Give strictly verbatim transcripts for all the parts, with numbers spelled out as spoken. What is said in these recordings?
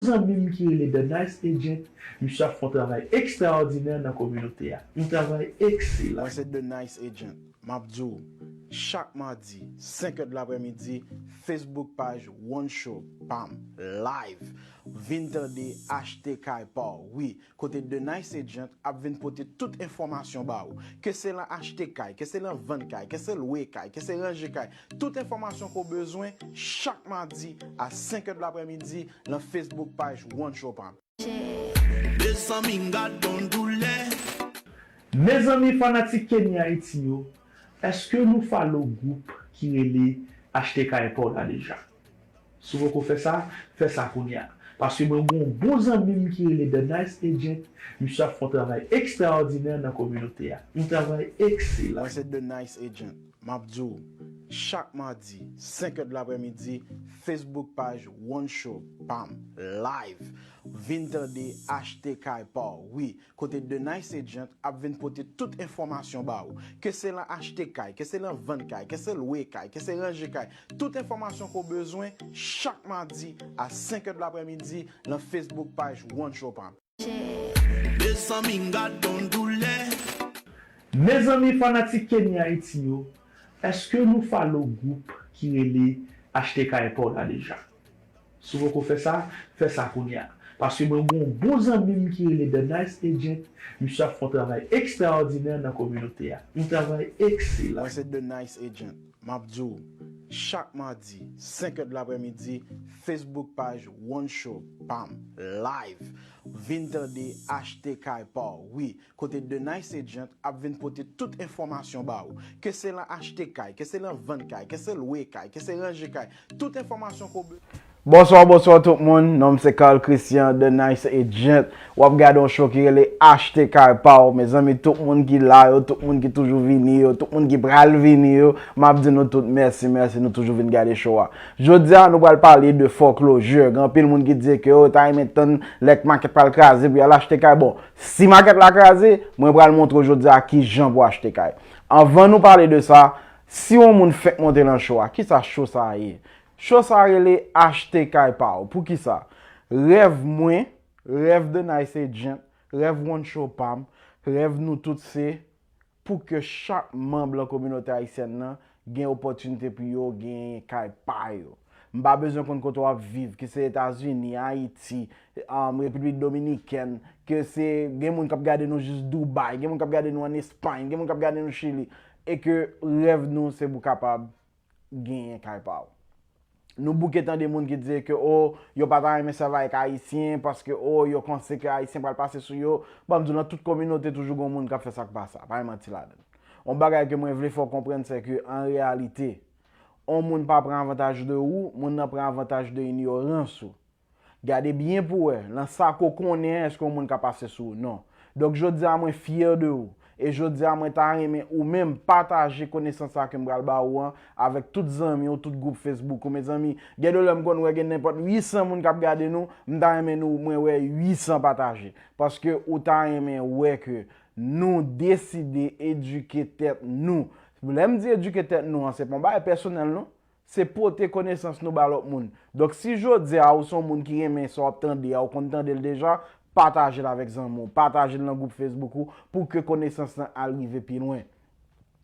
zanmi m ki rele The Nice Agent, misye ap fè yon travay ekstraòdinè nan kominote a. Yon travay ekselan. Mwen se The Nice Agent. M ap di w, chak madi, senk è d laprèmidi, Facebook paj One Show pa m, live. Vin tande Achte Kay Pa W. Wi, kote The Nice Agent ap vin pote tout enfòmasyon ba ou. Ke se lan achte kay, ke se lan vann kay, ke se lwe kay, ke se ranje kay. Tout enfòmasyon ke w bezwen, chak madi a senk è d laprèmidi, lan Facebook paj One Show pa m. Mezanmi, m gad yon doulè. Mezanmi, fanatik Kenny Haiti yo, èske nou follow gwoup ki rele Achte Kay Pa W la deja? Si w poko fè sa, fè sa kounye a. Paske mwen gen yon bon zanmi m ki rele The Nice Agent, misye ap fè yon travay ekstraòdinè nan kominote a. Yon travay ekselan. Mwen se The Nice Agent. M ap di w, chak madi, senk è d laprèmidi, Facebook paj One Show pa m, live. Vin tande Achte Kay Pa W. Wi, kote The Nice Agent ap vin pote tout enfòmasyon ba ou. Ke se lan achte kay, ke se lan vann kay, ke se lwe kay, ke se ranje kay. Tout enfòmasyon ke w bezwen, chak madi a senk è d laprèmidi, lan Facebook paj One Show pa m. Mezanmi, m gad yon doulè. Mezanmi, fanatik Kenny Haiti yo, èske nou follow gwoup ki rele Achte Kay Pa W la deja? Si w poko fè sa, fè sa kounye a. Paske mwen gen yon bon zanmi m ki rele The Nice Agent, misye ap fè yon travay ekstraòdinè nan kominote a. Yon travay ekselan. Mwen se The Nice Agent. M ap di w, chak madi, senk è d laprèmidi, Facebook paj One Show pa m, live. Vin tande Achte Kay Pa W. Wi, kote The Nice Agent ap vin pote tout enfòmasyon ba ou. Ke se lan achte kay, ke se lan vann kay, ke se lwe kay, ke se ranje kay. Tout enfòmasyon ke w be- Bonswa, bonswa tout moun. Non m se Carl Christian, The Nice Agent. W ap gade yon show ki rele Achte Kay Pa W. Mezanmi, tout moun ki la yo, tout moun ki toujou vini yo, tout moun ki pral vini yo, m ap di nou tout mèsi, mèsi, nou toujou vin gade show a. Jodi a, nou pral pale de foreclosure. Gen anpil moun ki di ke yo ta renmen tann lè k makèt pral kraze pou y al achte kay. Bon, si makèt la kraze, mwen pral montre w jodi a ki jan pou achte kay. Anvan nou pale de sa, si yon moun fèk monte lan show a, ki sa show sa a ye? Show sa a rele Achte Kay Pa W. Poukisa? Rèv mwen, rèv The Nice Agent, rèv One Show pa m, rèv nou tout se pou ke chak manm lan kominote ayisyèn nan gen opòtinite pou yo genyen kay pa yo. M pa bezwen konn kote w ap viv, ke se Etazini, Ayiti, um, Repiblik Dominikèn, ke se gen moun k ap gade nou jis Dubai, gen moun k ap gade nou ann Espay, gen moun k ap gade nou Chili, e ke rèv nou se pou kapab genyen kay pa w. Nou bouke tande moun ki di ke, o, yo pa ta renmen sèvi avèk Ayisyen paske, o, yo panse ke Ayisyen pral pase sou yo. Ban m di w, nan tout kominote, toujou gen moun k ap fè sa k pa sa. Pa gen manti ladan l. Yon bagay ke mwen vle fè w konprann, se ke, an reyalite, yon moun pa pran avantaj de ou, moun nan pran avantaj de inyorans ou. Gade byen pou w wè, lan sa ke w konnen an, èske yon moun ka pase sou ou? Non. Donk, jodi a, mwen fyè de ou. E jodi a, mwen ta renmen ou menm pataje konesans sa ke m pral ba ou an avèk tout zanmi w, tout gwoup Facebook ou. Mezanmi, gen de lè m konn wè gen nenpòt uit san moun k ap gade nou, m ta renmen nou, mwen wè uit san pataje. Paske ou ta renmen wè ke nou deside edike tèt nou. Lè m di edike tèt nou an, se pa yon bagay pèsonèl, non. Se pote konesans nou ba lòt moun. Donk, si jodi a ou se yon moun ki renmen sa w ap tande a, ou konn tande l deja, pataje l avèk zanmi w, pataje l nan gwoup Facebook ou, pou ke konesans lan al rive pi lwen.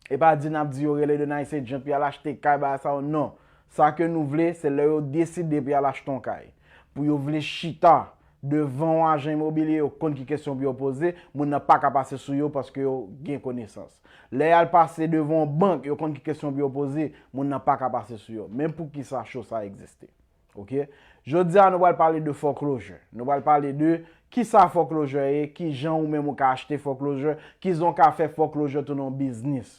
E pa di n ap di yo rele The Nice Agent pou y al achte kay, bagay sa yo, non. Sa ke nou vle, se lè yo deside pou y al achte yon kay. Pou yo vle chita devan yon ajan imobilye, yo konn ki kesyon pou yo poze, moun nan pa ka pase sou yo paske yo gen konesans. Lè y al pase devan yon bank, yo konn ki kesyon pou yo poze, moun nan pa ka pase sou yo. Men poukisa show sa egziste. Oke? Jodi a, nou pral pale de foreclosure. Nou pral pale de kisa foreclosure ye, kijan ou menm ou ka achte foreclosure, kijan ou ka fè foreclosure tounen yon biznis.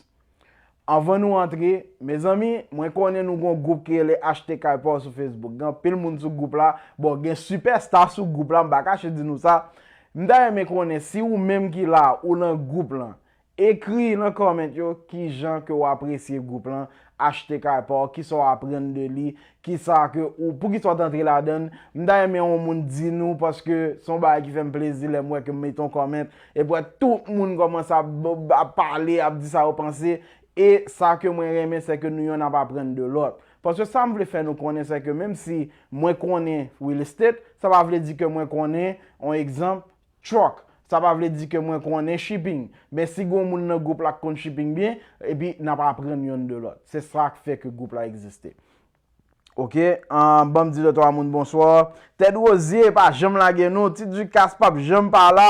Anvan nou antre, mezanmi, mwen konnen nou gon gwoup ki rele Achte Kay Pa W sou Facebook. Gen anpil moun sou gwoup la. Bon, gen sipèsta sou gwoup la, m pa kache di nou sa. M ta renmen konnen si ou menm ki la, ou lan gwoup lan. Ekri lan comment yo kijan ke w apresye gwoup lan, Achte Kay Pa W, kisa w aprann de li, kisa ke ou, poukisa w t antre ladan l. M ta renmen yon moun di nou, paske se yon bagay ki fè m plezi lè m wè ke m mete yon comment, epi wè tout moun kòmanse ap, ap pale, ap di sa yo panse, e sa ke mwen renmen, se ke nou yonn ap aprann de lòt. Paske sa m vle fè nou konnen, se ke menm si mwen konnen real estate, sa pa vle di ke mwen konnen, yon egzanp, truck. Sa pa vle di ke mwen konnen shipping. Men si gen yon moun nan gwoup la k konn shipping byen, epi n ap aprann yonn de lòt. Se sa k fè ke gwoup la egziste. Ok, um, ban m di de twa moun bonswa. Ted Rosier pa janm lage nou. Ti Ducasse p ap janm pa la.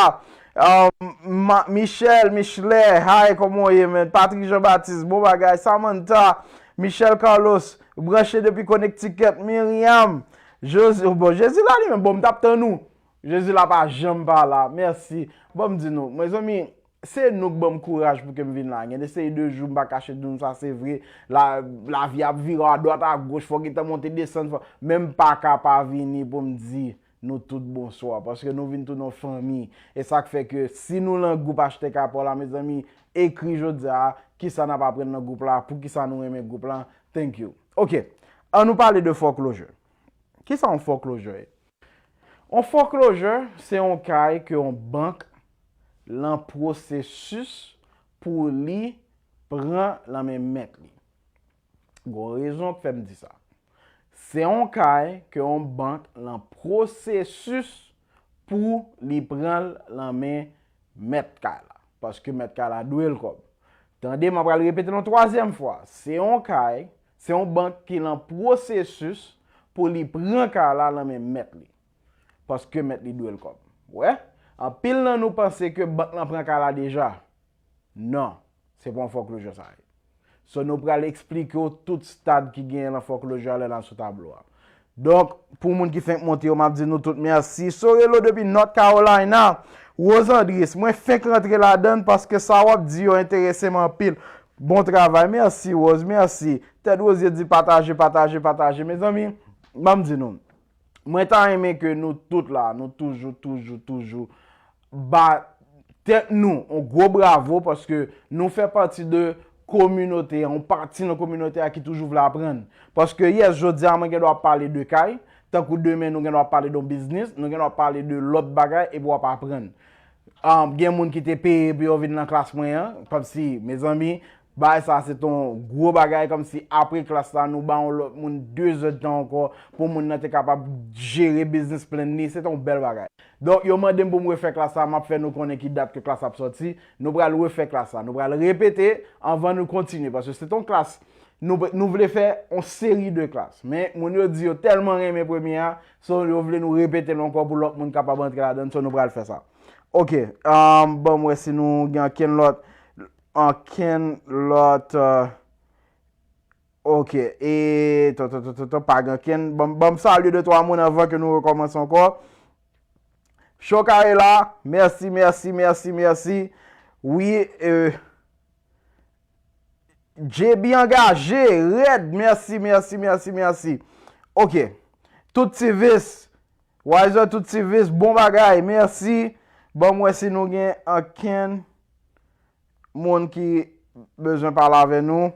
Um, Ma- Michel, Michelet, hi, kòman w ye, man? Patrick Jean Baptiste, bon bagay. Samantha, Michel Carlos, branche depi Connecticut. Miriam, Jose, bon, Jezi la li menm, bon, m t ap tann ou. Jezi la pa janm pa la. Mèsi. Ban m di nou, mezanmi, se nou k ban m kouraj pou ke m vin la. Gen de seri de jou m pa kache di nou sa, se vre. La, lavi ap vire adwat agoch, fò gentan monte desann, fò, men m pa ka pa vini pou m di nou tout bonswa, paske nou vin tounen yon fanmi. E sa k fè ke si nou lan gwoup Achte Kay Pa W la, mezanmi, ekri jodi a, kisa n ap aprann nan gwoup la, poukisa nou renmen gwoup la. Thank you. Ok, ann nou pale de foreclosure. Kisa yon foreclosure ye? Yon foreclosure, se yon kay ke yon bank lan pwosesis pou li pran lan men mèt li. Gon rezon k fè m di sa. Se yon kay ke yon bank lan pwosesis pou li pran l lan men mèt kay la. Paske mèt kay la dwe l kòb. Tande, m ap pral repete l yon twazyèm fwa. Se yon kay, se yon bank ki lan pwosesis pou li pran kay la lan men mèt li. Paske mèt li dwe l kòb. Wè? Anpil nan nou panse ke bank lan pran kay la deja. Non, se pa yon foreclosure sa ye. So, nou pral eksplike w tout stad ki genyen lan foreclosure a lè n al sou tablo a. Donk, pou moun ki fenk monte yo, m ap di nou tout mèsi. Sorelo depi North Carolina. Rose Andris, mwen fenk rantre ladann paske sa w ap di yo enterese m anpil. Bon travay. Mèsi, Rose, mèsi. Ted Rosier di pataje, pataje, pataje. Mezanmi, ban m di nou. Mwen ta renmen ke nou tout la, nou toujou, toujou, toujou ba tèt nou yon gwo bravo paske nou fè pati de kominote a, yon pati nan kominote a ki toujou vle aprann. Paske, yes, jodi a, mwen gen dwa ap pale de kay, tankou demen, nou gen dwa ap pale de yon biznis, nou gen dwa ap pale de lòt bagay, epi w ap aprann. Um, gen moun ki te peye pou yo vin nan klas mwen an, kòmsi, mezanmi, bagay sa se t on gwo bagay, kòmsi apre klas la, nou ba yon lòt moun de zè d tan ankò pou moun nan te kapab jere business plan li, se t on bèl bagay. Donk, yo mande m pou m refè klas la, m ap fè nou konnen ki dat ke klas la ap sòti. Nou pral refè klas la. Nou pral repete anvan nou kontinye, paske se t on klas, nou, nou vle fè on seri de klas. Men, moun yo di yo tèlman renmen premye a, so yo vle nou repete l ankò pou lòt moun kapab antre ladan l, so nou pral fè sa. Ok, um, ban m wè si nou gen ankenn lòt, ankenn lòt, uh, Ok, e, to, to, to, to, to, pa gen ankenn. Ban, ban m salye de twa moun anvan ke nou rekòmanse ankò. Chokayela, mèsi, mèsi, mèsi, mèsi. Wi, e, J B angaje, rèd, mèsi, mèsi, mèsi, mèsi. Ok, tout Tivis, Wiser tout Tivis, bon bagay, mèsi. Ban m wè si nou gen ankenn moun ki bezwen pale avè nou.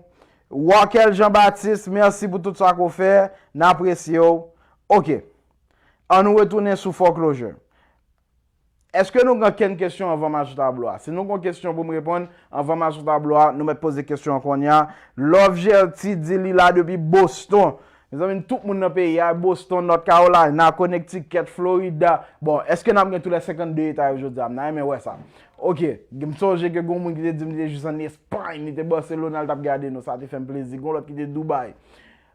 Wakel Jean Baptiste, mèsi pou tout sa ke w fè. N apresye w. Ok. An nou retounen sou foreclosure. Èske nou gen kenn kesyon anvan m al sou tablo a? Si nou gen kesyon pou m reponn anvan m al sou tablo a, nou mèt poze kesyon an kounye a. Love Gerty di li la depi Boston. Mezanmi, tout moun nan peyi a, Boston, North Carolina, Connecticut, Florida. Bon, èske n ap gen tou lè senkannde eta yo jodi a? M ta renmen wè sa. Ok, m sonje ke gon moun ki te di m li te jis ann Espay, li te Barcelona, l t ap gade nou, sa te fè m plezi. Gon lòt ki te Dubai.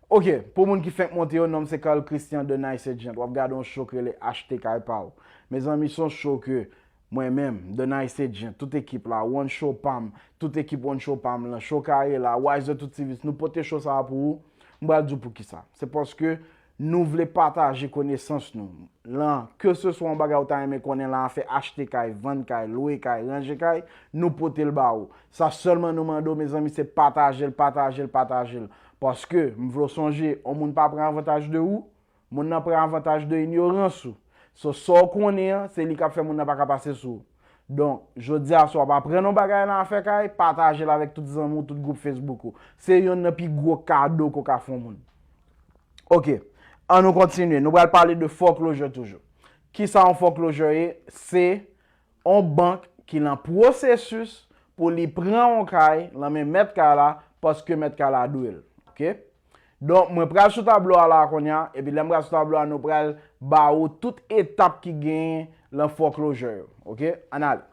Ok, pou moun ki fenk monte yo, non m se Carl Christian The Nice Agent. W ap gade yon show ki rele Achte Kay Pa W. Mezanmi, se yon show ke mwen menm, The Nice Agent, tout ekip la, One Show Pam, tout ekip One Show Pam lan, Show Kare la, Wiser tout Tivis, nou pote show sa a pou ou. M pral di w poukisa. Se paske nou vle pataje konesans nou. Lan, ke se swa yon bagay ou ta renmen konnen lan afè achte kay, vann kay, lwe kay, ranje kay, nou pote l ba ou. Sa sèlman nou mande w, mezanmi, se pataje l, pataje l, pataje l. Paske, m vle w sonje, yon moun pa pran avantaj de ou, moun nan pran avantaj de inyorans ou. So, sa w konnen an, se li k ap fè moun nan pa ka pase sou ou. Donk, jodi a, si w ap aprann yon bagay nan afè kay, pataje l avèk tout zanmi w, tout gwoup Facebook ou. Se yonn nan pi gwo kado ke w ka fè yon moun. Ok, an nou kontinye. Nou pral pale de foreclosure toujou. Kisa yon foreclosure ye? Se yon bank ki nan pwosesis pou li pran yon kay lan men mèt kay la, paske mèt kay la dwe l. Ok? Donk, mwen pral sou tablo a la kounye a, epi lè m pral sou tablo a, nou pral ba ou tout etap ki genyen lan foreclosure yo. Oke? Ann ale.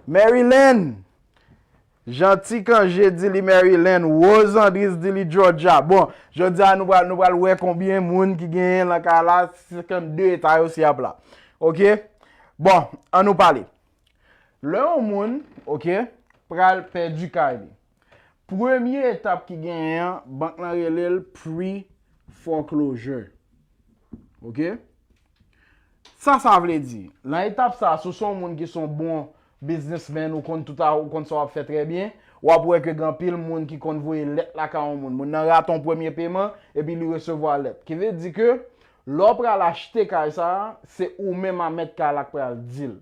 Maryland! Janti Cangé di li Maryland, Rose Andris di li Georgia. Bon, jodi a nou pral, nou pral wè konbyen moun ki genyen lan kay la, senkannde eta yo si y ap la. Oke? Bon, ann nou pale. Lè yon moun, oke, pral pèdi kay li, premye etap ki genyen an, bank lan rele l pre-foreclosure. Oke? Sa sa vle di? Lan etap sa, si w se yon moun ki se yon bon biznismenn, ou konn tout a, ou konn sa w ap fè trè byen, w ap wè ke gen anpil moun ki konn voye lèt lakay yon moun. Moun nan rate yon premye peman, epi li resevwa lèt. Ki vle di ke lè w pral achte kay sa a, se ou menm a mèt kay la k pral di l.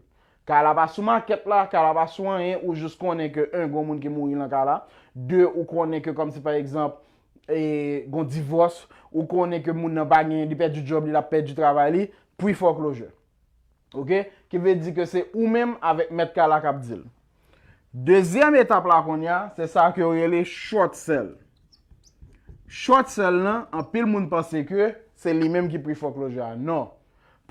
Kay la pa sou makèt la, kay la pa sou anyen, ou jis konnen ke, en, gen yon moun ki mouri lan kay la. De, ou konnen ke kòmsi pa egzanp, e, gen yon divòs, ou konnen ke moun nan pa gen, li pèdi djòb li, l ap pèdi travay li, pre-foreclosure. Oke? Ki vle di ke se ou menm avèk mèt kay la k ap di l. Dezyèm etap la kounye a, se sa ke yo rele short sale. Short sale lan, anpil moun panse ke se li menm ki pre-foreclosure a. Non.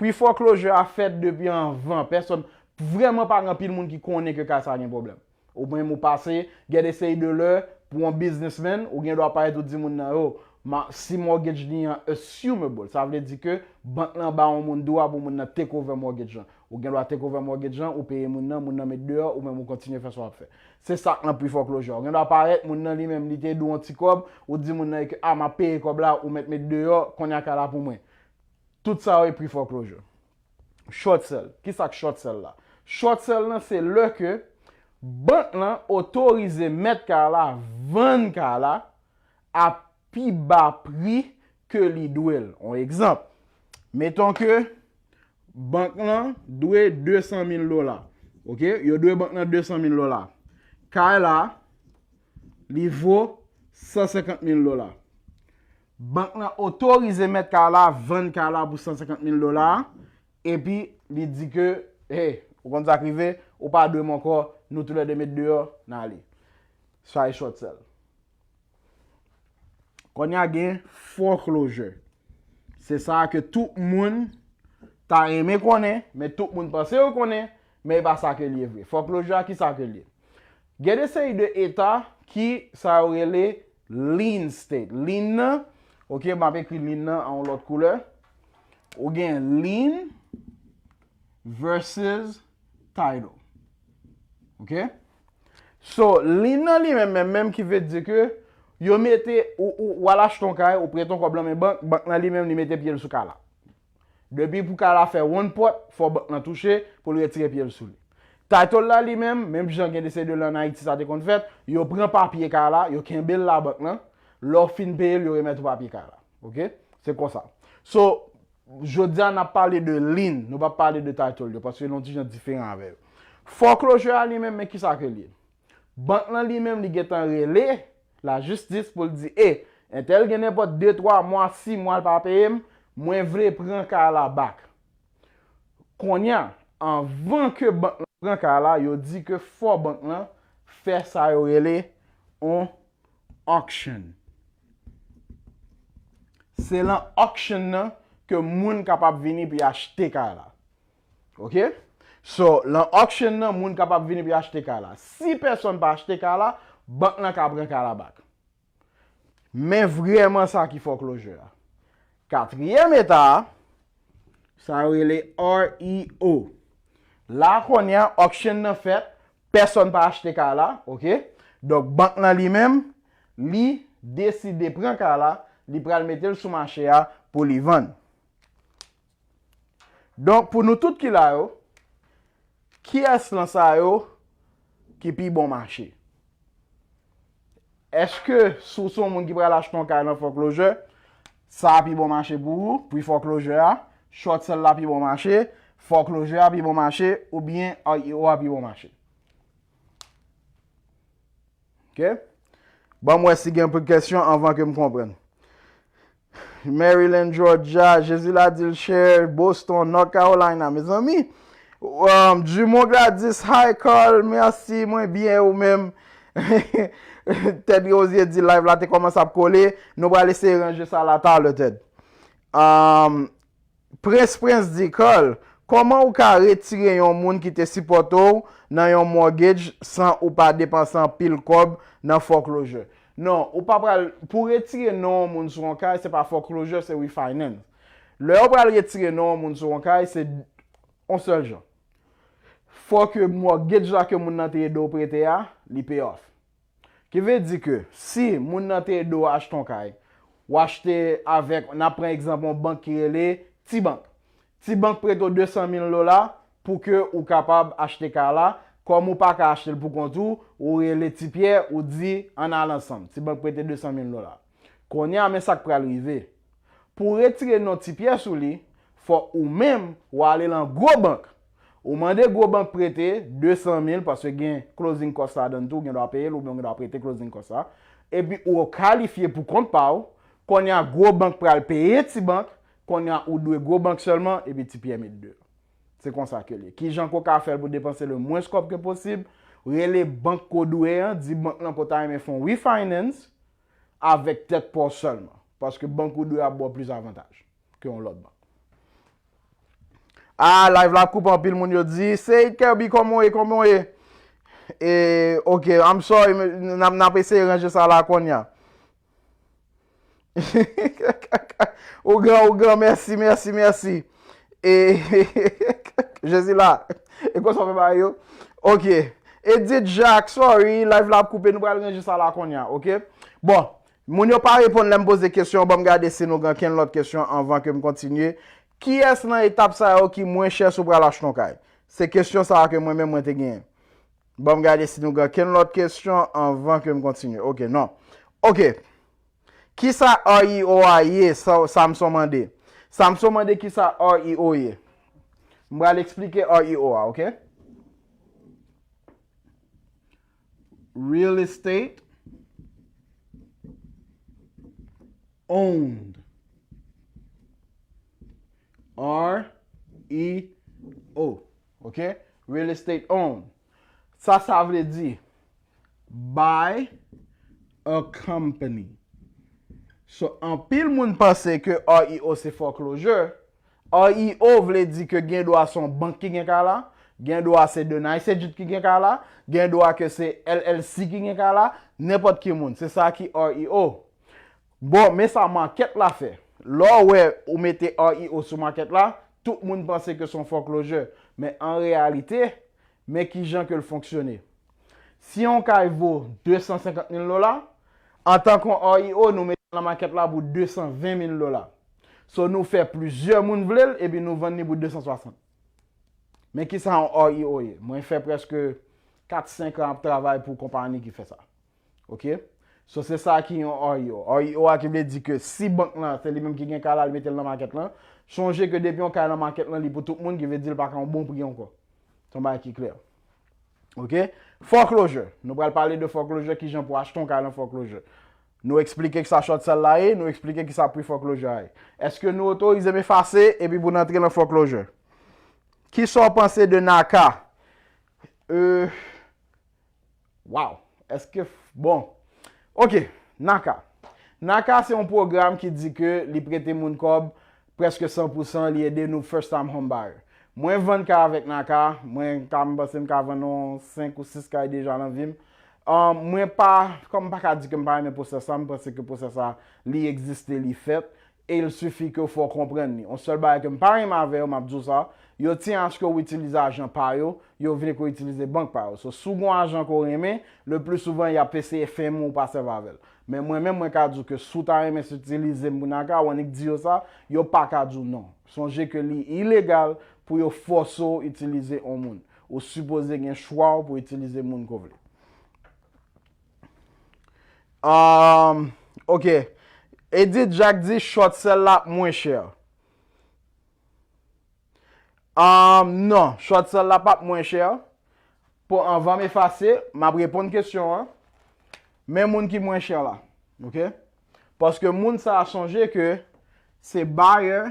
Pre-foreclosure a fèt depi anvan. Pèsonn, vrèman pa gen anpil moun ki konnen ke kay sa gen pwoblèm. Ou menm ou pase, gen de seri de lè, pou yon biznismenn, ou gen dwa parèt ou di moun nan, yo, ma, si mortgage li an assumable, sa vle di ke bank lan ba yon moun dwa pou moun nan take over mortgage lan. Ou gen dwa take over mortgage lan, ou peye moun nan, moun nan met deyò, ou menm ou kontinye fè sa w ap fè. Se sa k nan pre-foreclosure. Ou gen dwa parèt, moun nan li menm, li te dwe yon ti kòb, ou di moun nan ke, a, m ap peye kòb la, ou mèt met deyò, kounye a kay la pou mwen. Tout sa yo e pre-foreclosure. Short sale. Kisa k short sale la? Short sale lan se lè ke bank lan otorize mèt kay la vann kay la a pi ba pri ke li dwe l. Yon egzanp, meton ke bank lan dwe de san mil dola. Oke? Yo dwe bank lan de san mil dola. Kay la, li vo san senkant mil dola. Bank lan otorize mèt kay la vann kay la pou san senkant mil dola, epi li di ke, hey, ou konn sa k rive, ou pa dwe m ankò, nou toulède met deyò, n ale. Sa e short sale. Kounye a gen foreclosure. Se sa ke tout moun ta renmen konnen, men tout moun panse yo konnen, men e pa sa ke l ye vre. Foreclosure a, kisa ke l ye? Gen de seri de eta ki sa yo rele lien state. Lien nan, oke, m ap ekri lien nan an yon lòt koulè. Ou gen lien versus title. Oke? So, lien nan li menm, menm, menm ki vle di ke yo mete, ou, ou, ou al achte yon kay, ou prete yon kòb lan men bank, bank lan li menm, li mete pye l sou kay la. Depi pou kay la fè one pot, fò bank lan touche pou l retire pye l sou li. Title la li menm, menm jan gen de seri de lè ann Ayiti sa te konn fèt, yo pran papye kay la, yo kenbe l la bank lan, lè w fin peye l, yo remèt ou papye kay la. Oke? Se konsa. So, jodi a n ap pale de lien, nou p ap pale de title yo, paske l yon ti jan diferan avè yo. Foreclosure a li menm, men kisa ke l ye? Bank lan li menm, li gentan rele lajistis pou l di, e, entèl gen nenpòt de, twa mwa, sis mwa l pa peye m, mwen vle pran kay la back. Kounye a, anvan ke bank lan pran kay la, yo di ke fò bank lan fè sa yo rele on auction. Se lan auction nan ke moun kapab vini pou y achte kay la. Oke? So, lan auction nan, moun kapab vini pou y achte kay la. Si pèsonn pa achte kay la, bank lan ka pran kay la back. Men vrèman sa ki foreclosure a. Katriyèm eta a, sa yo rele R E O. La kounye a, auction nan fèt, pèsonn pa achte kay la, oke? Donk, bank lan li menm, li deside pran kay la, li pral mete l sou mache a pou li vann. Donk, pou nou tout ki la yo, kiyès lan sa yo ki pi bon mache? Èske si w se yon moun ki pral achte yon kay nan foreclosure, sa a pi bon mache pou ou, pre-foreclosure a, short sale la pi bon mache, foreclosure a pi bon mache, oubyen R E O a pi bon mache? Oke? Ban m wè si gen anpil kèsyon anvan ke m konprann. Maryland, Georgia, Jezi la di l chè, Boston, North Carolina, mezanmi. Um, Dumont Gladys, hi Carl, mèsi, mwen byen, ou menm? Ted Rosier di live la te kòmanse ap kole. Nou pral eseye ranje sa la talè, Ted. Um, Prince Prince di, Carl, kòman ou ka retire yon moun ki te sipòte w nan yon mortgage san ou pa depanse anpil kòb nan foreclosure? Non, ou pa pral, pou retire non yon moun sou yon kay, se pa foreclosure, se refinance. Lè ou pral retire non yon moun sou yon kay, se yon sèl jan. Fò ke mortgage la ke moun nan te ede w prete a, li pay off. Ki vle di ke si moun nan te ede w achte yon kay, ou achte avèk, n ap pran egzanp yon bank ki rele Ti Bank. Ti Bank prete w de san mil dola pou ke ou kapab achte kay la. Kòm ou pa ka achte l pou kont ou, ou rele Ti Pyè, ou di, ann al ansanm. Ti Bank prete de san mil dola. Kounye a, men sa k pral rive. Pou w retire non Ti Pyè sou li, fò ou menm, ou ale lan gwo bank. Ou mande gwo bank prete de san mil, paske gen closing cost ladan tou, ou gen dwa peye l, oubyen ou gen dwa prete closing cost la. Epi ou kalifye pou kont pa w, kounye a gwo bank pral peye Ti Bank, kounye a ou dwe gwo bank sèlman, epi Ti Pyè met de. Se konsa ke l ye. Kijan ke w ka fè l pou depanse le mwens kòb ke posib? Rele bank ke w dwe an, di bank lan ke w ta renmen fè yon refinance avèk tèt pa w sèlman. Paske bank ou dwe ap ba w plis avantaj ke yon lòt bank. Ah, live la ap koupe, anpil moun yo di, Seyid Kirby, kòman w ye, kòman w ye? E, ok, I'm sorry, n ap, n ap eseye ranje sa la kounye a. Ougan, ougan, mèsi, mèsi, mèsi. E, Jezi la. E konsa w fè bagay yo? Ok. Edith Jacques, sorry, live la ap koupe, nou pral ranje sa la kounye a, ok? Bon, moun yo pa reponn lè m poze kesyon, ban m gade si nou gen kenn lòt kesyon anvan ke m kontinye. Kiyès nan etap sa yo ki mwen chè si w pral achte yon kay? Se kesyon sa a ke mwen menm mwen te genyen. Ban m gade si nou gen kenn lòt kesyon anvan ke m kontinye. Ok, non. Ok. Kisa R E O a ye? Sa, Samson mande. Samson mande kisa R E O ye. M pral eksplike R E O a, ok? Real estate owned. R E O. Ok? Real estate owned. Sa, sa vle di by a company. So, anpil moun panse ke R E O se foreclosure. R E O vle di ke gen dwa se yon bank ki gen kay la, gen dwa se Denise Edut ki gen kay la, gen dwa ke se L L C ki gen kay la, nenpòt ki moun. Se sa ki R E O. Bon, men sa makèt la fè. Lè w wè ou mete R E O sou makèt la, tout moun panse ke se yon foreclosure. Men an reyalite, men kijan ke l fonksyone. Si yon kay vo de san senkant mil dola, antanke yon R E O, nou mete l nan makèt la pou de san ven mil dola. So, nou fè plizyè moun vle l, epi nou vann li pou de san swasant. Men kisa yon R E O ye? Mwen fè prèske kat senk an ap travay pou konpayi ki fè sa. Ok? So, se sa ki yon R E O. R E O a ki vle di ke si bank lan, se li menm ki gen kay la, li mete l nan makèt lan, sonje ke depi yon kay nan makèt lan, li pou tout moun, ki vle di l pa ka yon bon pri ankò. Se yon bagay ki klè. Ok? Foreclosure. Nou pral pale de foreclosure, kijan pou achte yon kay nan foreclosure. Nou eksplike kisa short sale la ye, nou eksplike kisa pre-foreclosure a ye. Èske nou otorize m efase epi pou n antre nan foreclosure? Kisa w panse de NACA? Euh, Wow! Èske, bon. Ok, NACA. NACA se yon pwogram ki di ke li prete moun kòb prèske san pou san, li ede nou first time home buyer. Mwen vann kay avèk NACA, mwen ka, m panse m ka vann yon senk ou sis kay deja nan vi m. Um, mwen pa, kòm m pa ka di ke m pa renmen pwosès la, m panse ke pwosès la, li egziste, li fèt. E il sifi ke w fè w konprann li. Yon sèl bagay ke m pa renmen avè yo, m ap di w sa, yo tyen aske w itilize ajan pa yo, yo vle ke w itilize bank pa yo. So, si w gen yon ajan ke w renmen, le pli souvan, y ap eseye fè men w pa sèvi avè l. Men mwen menm, mwen ka di w ke si w ta renmen itilize m pou NACA, w annik di yo sa, yo pa ka di w non. Sonje ke li ilegal pou yo fòse w itilize yon moun. Ou sipoze gen chwa w pou w itilize moun ke w vle. Um, ok. Edith Jacques di short sale la ap mwen chè. Um, non, short sale la p ap mwen chè. Pou anvan m efase, m ap reponn kesyon an. Men moun ki mwen chè la. Ok? Paske moun sa a sonje ke se buyer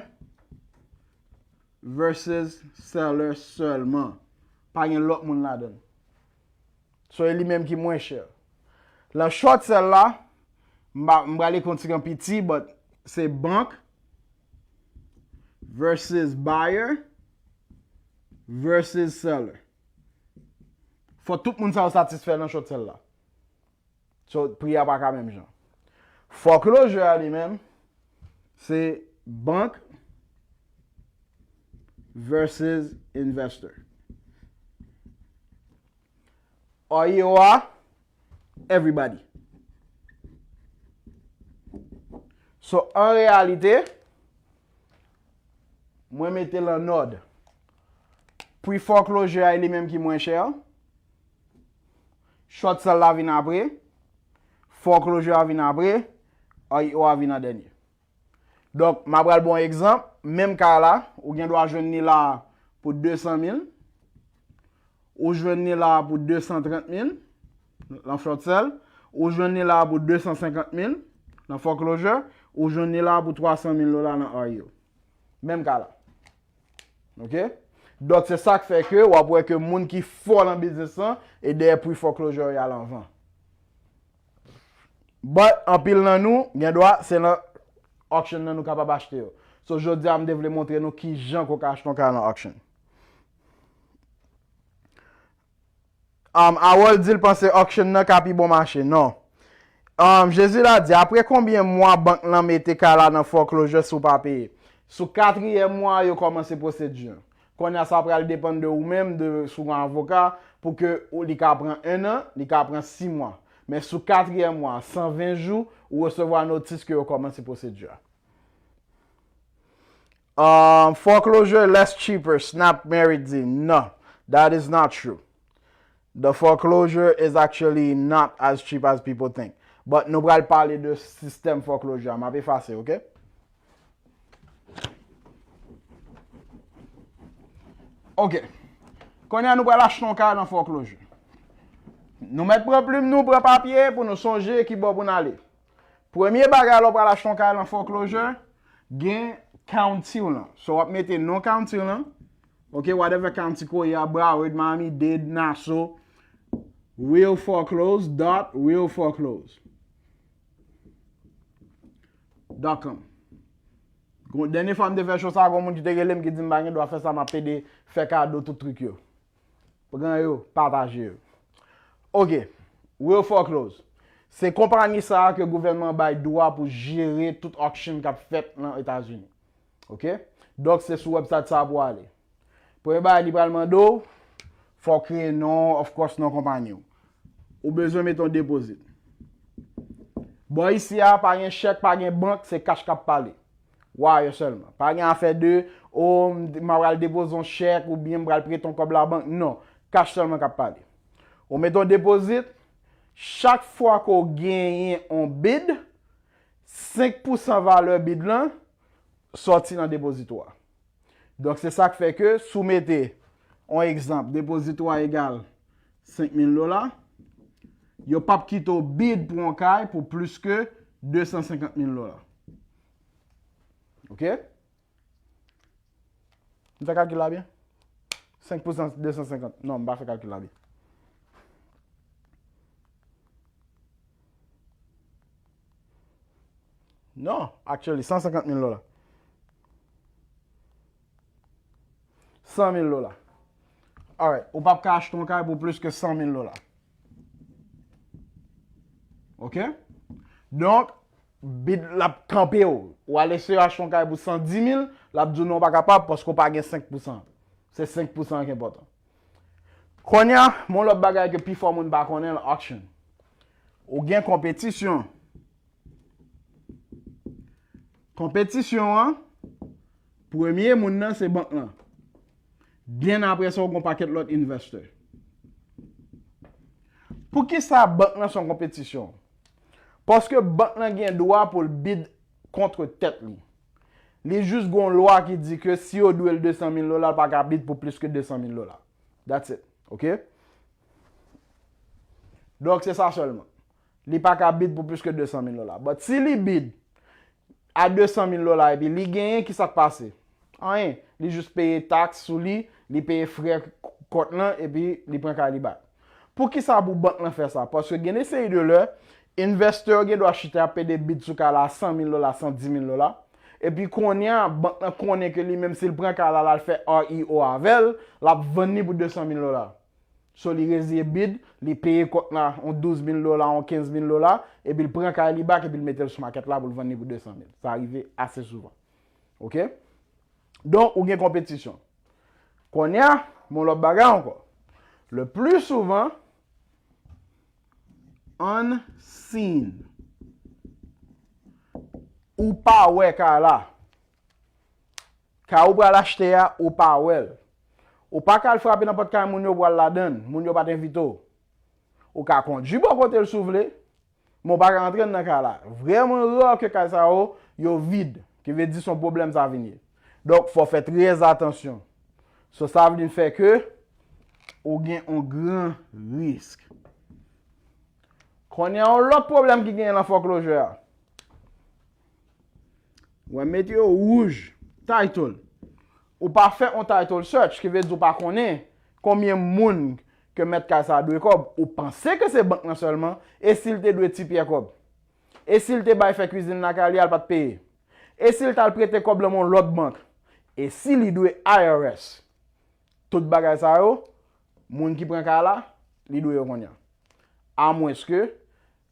versus seller sèlman. Pa gen lòt moun ladan l. So, e li menm ki mwen chè. Nan short sell la, m pa- m pral ekri yon ti jan piti, but se bank versus buyer versus seller. Fò tout moun sa yo satisfè nan short sell la. So, pri a pa ka menm jan. Foreclosure a li menm, se bank versus investor. R E O a, everybody. So, an reyalite, mwen mete l an nòd. Pri foreclosure a li menm ki mwen chè. Short sell la vin apre. Foreclosure a vin apre. R E O a vin an dènye. Donk, m a pral ba w yon egzanp. Menm ka la, ou gen dwa jwenn li la pou de san mil. Ou jwenn li la pou de san trant mil nan short sell. Ou jwenn li la pou de san senkant mil nan foreclosure. Ou jwenn li la pou twa san mil dola nan R E O. Menm ka la. Ok? Donk, se sa k fè ke w ap wè ke moun ki fò nan biznis lan, e dèyè pri foreclosure yo al anvan. But, anpil nan nou, gen dwa, se nan auction nan nou kapab achte yo. So, jodi a, m te vle montre nou ki jan ke w ka achte yon kay nan auction. Um, Harold di l panse auction nan ka pi bon mache. Non. Um, Jezi la di, apre konbyen mwa bank lan mete kay la nan foreclosure si w pa peye? Sou katriyèm mwa, yo kòmanse pwosedi an. Kounye a, sa pral depann de ou menm, de si w gen avoka, pou ke ou- li ka pran en an, li ka pran sis mwa. Men sou katriyèm mwa, san ven jou, ou resevwa notis ke yo kòmanse pwosedi a. Um, foreclosure less cheaper, Snap Mary di. No, that is not true. The foreclosure is actually not as cheap as people think. But nou pral pale de sistèm foreclosure a. M ap efase, ok? Ok. Kounye a nou pral achte yon kay nan foreclosure. Nou mèt pran plim nou, pran papye pou nou sonje ki bò pou n ale. Premye bagay lè w pral achte yon kay nan foreclosure, gen county w lan. So w ap mete non county w lan. Ok, whatever county ke w ye a, Broward, Miami-Dade, Nassau, real foreclose dot real foreclose dot com. Gon- Dènye fwa m te fè show sa, gon moun ki te rele m ki di m pa gen dwa fè sa, m ap pede fè kado tout trik yo. Pran yo, pataje yo. Ok. Real foreclose. Se konpayi sa a ke gouvènman bay dwa pou jere tout auction k ap fèt nan Etazini. Ok? Donk, se sou website sa a pou w ale. Premye bagay li pral mande w, fò w kreye non, of course, non konpayi w. Ou bezwen mete yon depozit. Bò isi a, pa gen chèk, pa gen bank, se kach k ap pale. Wire sèlman. Pa gen afè de, o, m, m pral depoze yon chèk oubyen m pral prete yon kòb labank. Non. Kach sèlman k ap pale. Ou mete yon depozit, chak fwa ke w genyen yon bid, senk pousan valè bid lan sòti nan depozit ou a. Donk, se sa k fè ke si w mete, yon egzanp, depozit ou a egal senk mil dola, yo p ap kite w bid pou yon kay pou plis ke de san senkant mil dola. Ok? M fè kalkil la byen? Senk pou san de san senkant. Non, m pa fè kalkil la byen. Non, actually, san senkant mil dola. San mil dola. Alright, ou p ap ka achte yon kay pou plis ke san mil dola. Ok? Donk, bid l ap kanpe w. W al eseye achte yon kay pou san di mil, l ap di w non, w pa kapab paske w pa gen senk pousan. Se senk pousan an ki enpòtan. Kounye a, men yon lòt bagay ke pifò moun pa konnen, l auction. Ou gen konpetisyon. Konpetisyon an, premye moun nan se bank lan. Byen apre sa, ou gen yon pakèt lòt investor. Poukisa bank lan se yon konpetisyon? Paske bank lan gen dwa pou l bid kont tèt li. Li jis gen yon lwa ki di ke si yo dwe l de san mil dola, l pa ka bid pou plis ke de san mil dola. That's it. Ok? Donk, se sa sèlman. Li pa ka bid pou plis ke de san mil dola. But si li bid a de san mil dola epi li genyen, ki sa k pase? Anyen. Li jis peye taks sou li, li peye frè kont lan, epi li pran kay li back. Poukisa pou bank lan fè sa? Paske gen de seri de lè, envestè yo gen dwa chita ap pede bid sou kay la a san mil dola, san di mil dola. Epi kounye a, bank lan konnen ke li menm si l pran kay la, l al fè R E O avè l, l ap vann li pou de san mil dola. So li reziye bid, li peye kòt la, yon douz mil dola, yon kenz mil dola, epi l pran kay li back, epi l mete l sou makèt la pou l vann li pou de san mil. Sa rive ase souvan. Oke? Donk, ou gen konpetisyon. Kounye a, yon lòt bagay ankò. Le pli souvan, unseen. Ou pa wè kay la. Kay ou pral achte a, ou pa wè l. Ou pa ka al frape nan pòt kay moun yo pou al ladan l. Moun yo pa t envite w. Ou ka kondui bò kote l si w vle, men w pa ka antre nan kay la. Vrèman ra ke kay sa yo, yo vid. Ki vle di se yon pwoblèm sa vin ye. Donk, fò w fè trè atansyon. So, sa vin fè ke ou gen yon gran risk. Kounye a, yon lòt pwoblèm ki genyen nan foreclosure a. Wè, mete yo wouj. Title. Ou pa fè yon title search, ki vle di ou pa konnen konbyen moun ke mèt kay sa a dwe kòb. Ou panse ke se bank lan sèlman, e si l te dwe ti pyè kòb? E si l te bay fè kwizin lakay li a, l pa t peye? E si l t al prete kòb lan yon lòt bank? E si li dwe I R S? Tout bagay sa yo, moun ki pran kay la, li dwe yo kounye a. Amwenske,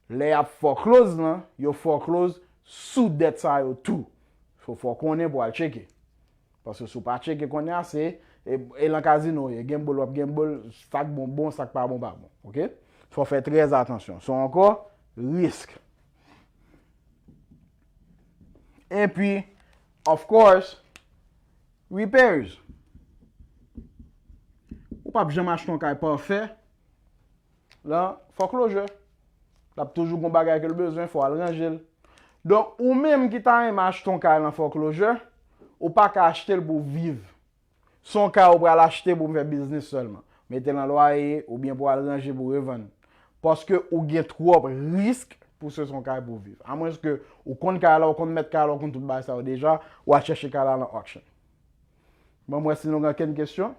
lè y ap foreclose lan, yo foreclose sou dèt sa yo tou. Fò, fò w konnen pou w al tcheke. Paske si w pa tcheke kounye a, se, e, e lan kazino w ye. Gamble w ap gamble, sa k bon bon, sa k pa bon pa bon. Oke? Fò w fè trè atansyon. So ankò, risk. Epi, of course, repairs. Ou p ap janm achte yon kay pafè lan foreclosure. L ap toujou gon bagay ke l bezwen, fò w al ranje l. Donk, ou menm ki ta renmen achte yon kay lan foreclosure, ou pa ka achte l pou w viv. Se yon kay ou pral achte pou w fè biznis sèlman. Mete l an lwaye oubyen pou w al ranje pou w revann. Paske ou gen twòp risk pou se se yon kay pou w viv. Amwenske ou konn kay la, ou konn mèt kay la, ou konn tout bagay sa yo deja, w al chèche kay la lan auction. Ban m wè si nou gen okenn kesyon.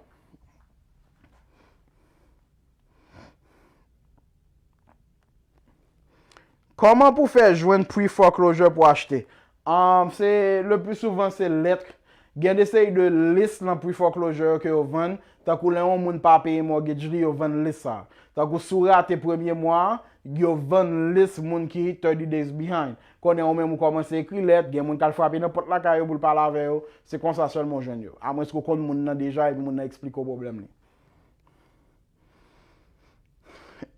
Kòman pou fè jwenn pre-foreclosure pou achte? Ahn, se, le pli souvan, se lèt. Gen de seri de lease lan pre-foreclosure yo ke yo vann, tankou lè yon moun pa peye mortgage li, yo vann lease sa. Tankou si w rate premye mwa a, yo vann lease moun ki thirty days behind. Konnen ou menm ou kòmanse ekri lèt, gen moun k al frape nan pòt lakay yo pou l pale avè yo, se konsa sèlman w jwenn yo. Amwenske w konn moun nan deja epi moun nan eksplike w pwoblèm li.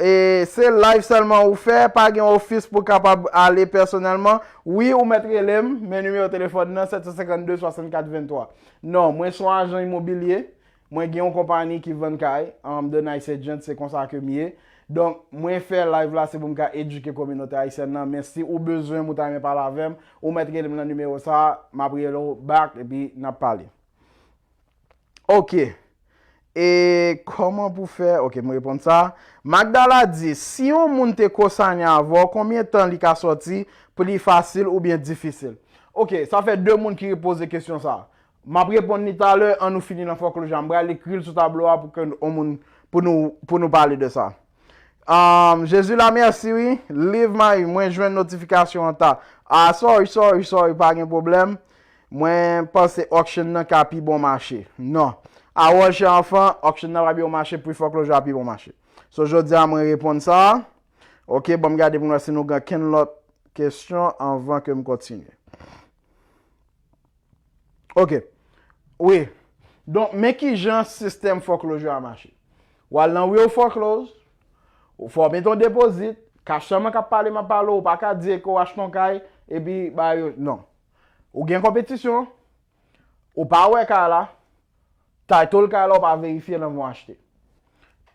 E se live sèlman ou fè, pa gen ofis pou kapab ale pèsonèlman. Wi, ou mèt rele m, men nimewo telefòn nan, sèt san senkannde, swasannkat venntwa. Non, mwen se yon ajan imobilye. Mwen gen yon konpayi ki vann kay, um, The Nice Agent, se konsa ke m ye. Donk, mwen fè live la, se pou m ka edike kominote ayisyèn nan. Men si ou bezwen m, ou ta renmen pale avè m, ou mèt rele m nan nimewo sa a, m ap rele w back, epi n ap pale. Ok. E kòman pou fè? Ok, m reponn sa. Magdala di, si yon moun te kosanye avè w, konbyen tan li ka sòti, pli fasil oubyen difisil? Ok, sa fè de moun ki poze kesyon sa. M ap reponn li talè, ann nou fini nan foreclosure. M pral ekri l sou tablo a pou ke yon moun, pou nou, pou nou pale de sa. Um, Jezi la, mèsi wi. Leave my, mwen jwenn notifikasyon an ta. Ah, sorry, sorry, sorry, pa gen pwoblèm. Mwen panse auction nan ka pi bon mache. Non. Awòl chè anfan, auction nan pa pi bon mache, pre-foreclosure a pi bon mache. So, jodi a, mwen reponn sa. Ok, ban m gade pou m wè si nou gen kenn lòt kesyon anvan ke m kontinye. Ok. Wi. Donk, men kijan sistèm foreclosure a mache. W al nan Real Foreclose, ou fò w mete yon depozit, kach sèlman k ap pale, m ap pale, ou pa ka di ke w achte yon kay, epi, ba yo, non. Ou gen konpetisyon, ou pa wè kay la, title kay la, ou pa verifye l anvan w achte.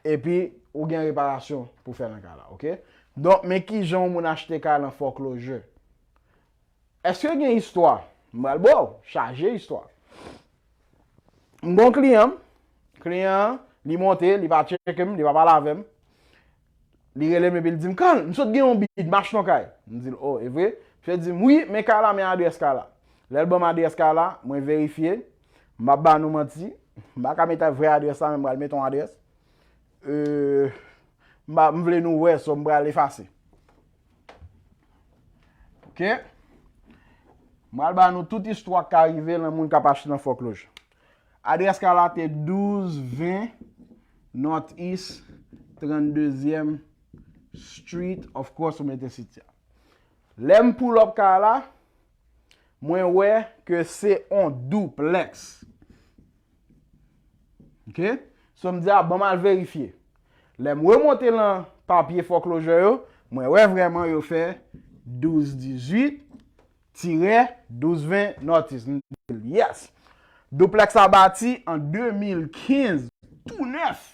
Epi, ou gen reparasyon pou fè nan kay la, ok? Donk, men kijan yon moun achte kay lan foreclosure. Èske gen istwa? M pral ba w, chaje istwa. M gon kliyan, kliyan an, li monte, li pa tcheke m, li pa pale avè m. Li rele m epi l di m, Carl, m sot gen yon bid, m achte yon kay. M di l, oh, e vre? Misye di m, wi, men kay la, men adrès kay la. Lè l ban m adrès kay la, mwen verifye. M p ap ba nou manti. M pa ka mete vrè adrès la, men m pral mete yon adrès. Euh, M pa, m vle nou wè, so m pral efase. Ok? M pral ba nou tout istwa k ka rive nan moun k ap achte nan foreclosure. Adrès kay la te douz ven North East tranndezyèm Street, of course, ou mete city a. Lè m pull up kay la, mwen wè ke se on duplex. Ok? So m di, a, ban m al verifye. Lè m remonte nan papye foreclosure yo, mwen wè vrèman yo fè douz dizuit tirè douz ven North East. M di, yes. Duplex la bati an de mil kenz, tou nèf.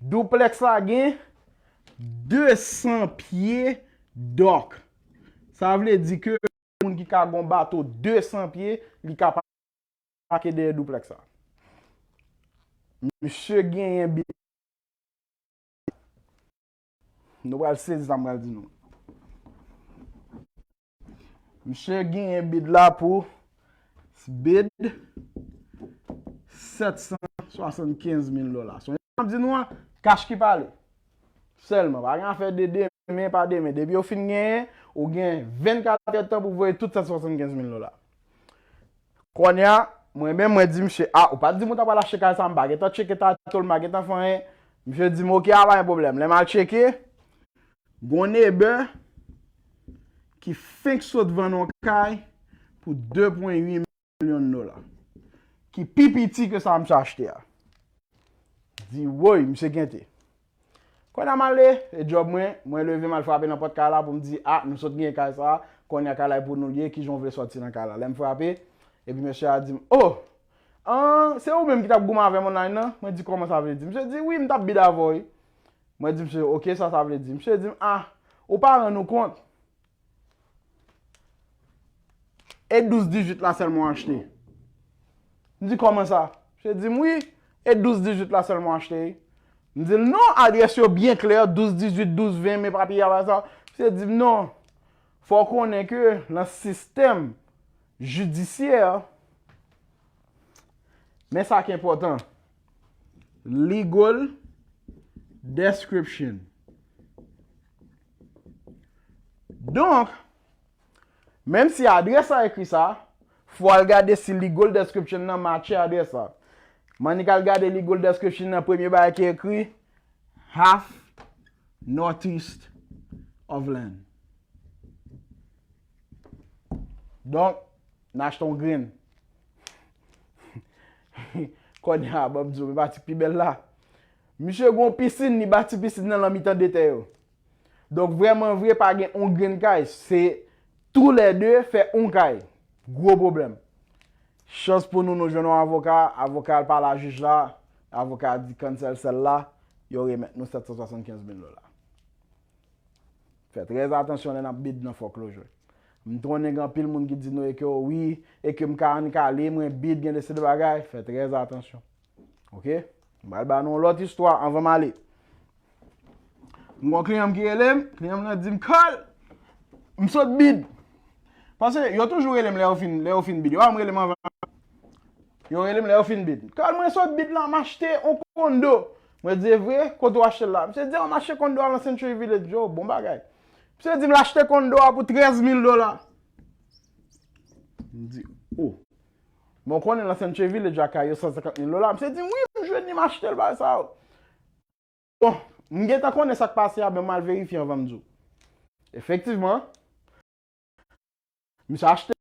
Duplex la gen de san pye dòk. Sa vle di ke moun ki ka gon bato de san pye, li ka pake dèyè duplex la. Misye genyen bi-, nou pral sezi sa m pral di nou. Misye genyen bid la pou bid sèt san swasannkenz mil dola. So, m ap di nou an, kach ki pale. Sèlman, pa gen afè de demen, pa demen. Depi yo fin genyen, ou gen vennkat èdtan pou voye tout sèt san swasannkenz mil dola. Kounye a, mwen menm, mwen di misye, a, ou pa t di m ou ta pral achte kay sa, m pa gentan tcheke title, m pa gentan fè anyen. Misye di m, ok, a, pa gen pwoblèm. Lè m al tcheke, gon neighbor ki fenk sot vann yon kay pou de pwen uit milyon dola. Ki pi piti ke sa misye achte a. Di, woy, misye gen te. Kounye a m ale, e djòb mwen, mwen leve m al frape nan pòt kay la pou m di, a, nou sot genyen kay sa, kounye a kay la e pou nou l ye, kijan w vle sòti nan kay la. Lè m frape, epi mesye a di m, o, an, se ou menm ki t ap goumen avè m online nan? Mwen di, kòman sa vle di? Misye di, wi, m t ap bid avè w, wi. Mwen di misye, ok, sa sa vle di? Misye di m, a, ou pa rann ou kont? E douz dizuit la sèlman w achte? M di, kòman sa? Misye di m, wi, e douz dizuit la sèlman w achte, wi. M di l, non, adrès yo byen klè, douz dizuit, douz ven, men papye a pa sa. Misye di m, non, fò w konnen ke nan sistèm jidisyè, men sa ki enpòtan, legal description. Donk, menm si adrès la ekri sa, fò w al gade si legal description nan matche adrès la. M annik al gade legal description nan, premye bagay ki ekri, half northeast of land. Donk, n achte yon grenn. Kounye a, ban m di w, men pati k pi bèl la. Misye gon pisin, li bati pisin nan nan mitan de tè yo. Donk, vrèman vre, pa gen yon grenn kay. Se toulède fè yon kay. Gwo pwoblèm. Chans pou nou, nou jwenn yon avoka. Avoka a al pale a jij la. Avoka a di cancel sale la. Yo remèt nou sèt san swasannkenz mil dola. Fè trè atansyon lè n ap bid nan foreclosure. M konnen gen anpil moun ki di nou e ke wi, e ke m ka annik ale, mwen bid, gen de seri de bagay. Fè trè atansyon. Ok? M pral ba nou yon lòt istwa anvan m ale. M gon kliyan m ki rele m, kliyan m nan di m, Carl, m sot bid. Paske yo toujou rele m lè yo fin, lè yo fin bid. Yo pa janm rele m anvan. Yo rele m lè yo fin bid. Carl, mwen sot bid la, m achte yon kondo. Mwen di, e vre? Kote w achte l la? Misye di, a, m achte kondo a nan Century Village. Yo, bon bagay. Misye di m l achte kondo a pou trèz mil dola. M di, o. Bon, konnen nan Century Village a kay yo san senkant mil dola. Misye di m, wi, m jwenn li, m achte l, bagay sa yo. Bon, m gentan konnen sa k pase a, men m al verifye anvan m di w. Efektivman, misye achte.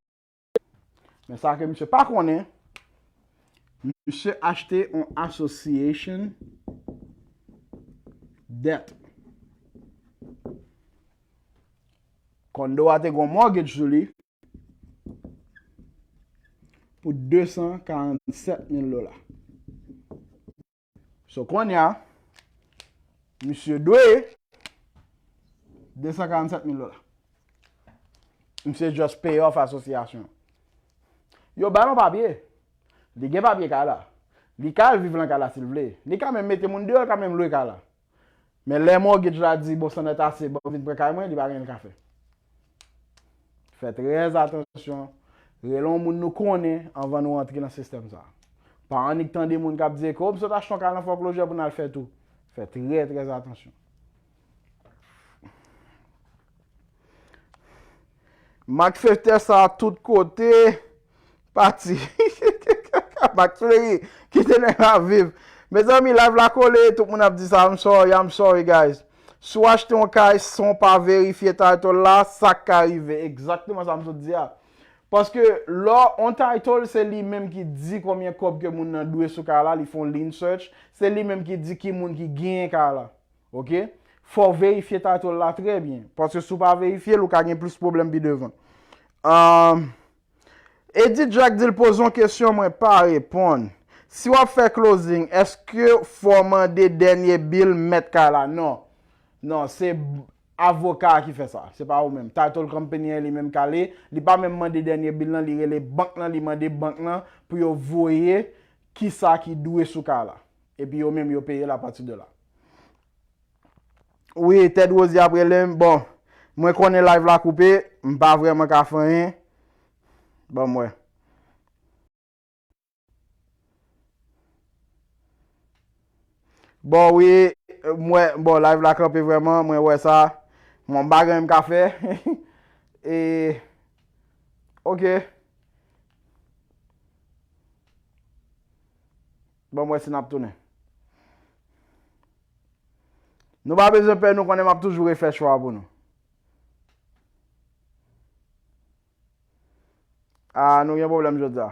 Men sa ke misye pa konnen, misye achte yon association debt. Kondo a te gon mortgage sou li pou de san karannsèt mil dola. So, kounye a, misye dwe de san karannsèt mil dola. Misye just pay off asosyasyon. Yo ba l yon papye. Li gen papye kay la. Li ka al viv lan kay la si l vle. Li ka menm mete moun deyò, li ka menm lwe kay la. Men lè mortgage la di, bon, c'en est assez, ban m vin pran kay mwen, li pa gen l ka fè. Fè trè atansyon. Rele yon moun nou konnen anvan nou antre nan sistèm sa. Pa annik tande moun k ap di ke, o, m sot achte yon kay nan foreclosure pou n al fè tou. Fè trè, trè atansyon. Mak fè tè sa tout kote. Pati. Mak Fleri, kite nèg la viv. Mezanmi, live la kole, tout moun ap di sa, I'm sorry, I'm sorry, guys. Si w achte yon kay san w pa verifye title la, sa k ka rive. Egzakteman sa m sot di a. Paske lè yon title, se li menm ki di konbyen kòb ke moun nan dwe sou kay la, li fè yon lien search, se li menm ki di ki moun ki genyen kay la. Oke? Fò w verifye title la trè byen. Paske si w pa verifye l, ou ka gen plis pwoblèm pi devan. Ahn, Eddy Jack di l poze yon kesyon, mwen pa reponn. Si w ap fè closing, èske fò w mande dènye bill mèt kay la? Non. Non, se avoka a ki fè sa. Se pa ou menm. Title company an li menm k ale, li pa menm mande dènye bill lan, li rele bank lan, li mande bank lan pou yo voye kisa ki dwe sou kay la. Epi yo menm yo peye l apati de la. Wi, Ted Rosie ap rele m. Bon, mwen konnen live la koupe, m pa vrèman ka fè anyen. Ban m wè. Bon, wi, mwen, bon, live la kanpe vrèman, mwen wè sa. Mwen, m pa gen anyen m ka fè. E, oke. Ban m wè si n ap tounen. Nou pa bezwen pè, nou konnen m ap toujou refè cho a pou nou. Ah, nou gen pwoblèm jodi a.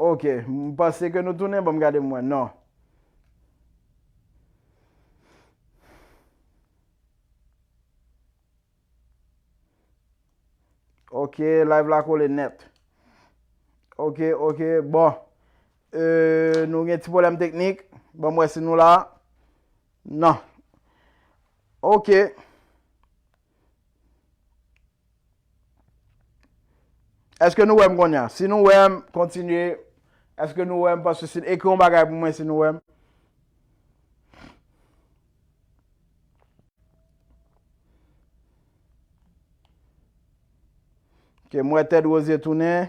Ok, m panse ke nou tounen, ban m gade m wè. Non. Ok, live la kole nèt. Ok, ok, bon. Euh, nou gen ti pwoblèm teknik. Ban m wè si nou la. Non. Ok. Èske nou wè m kounye a? Si nou wè m, kontinye. Èske nou wè m? Paske si, ekri yon bagay pou mwen si nou wè m. Ok, m wè Ted Rosie tounen.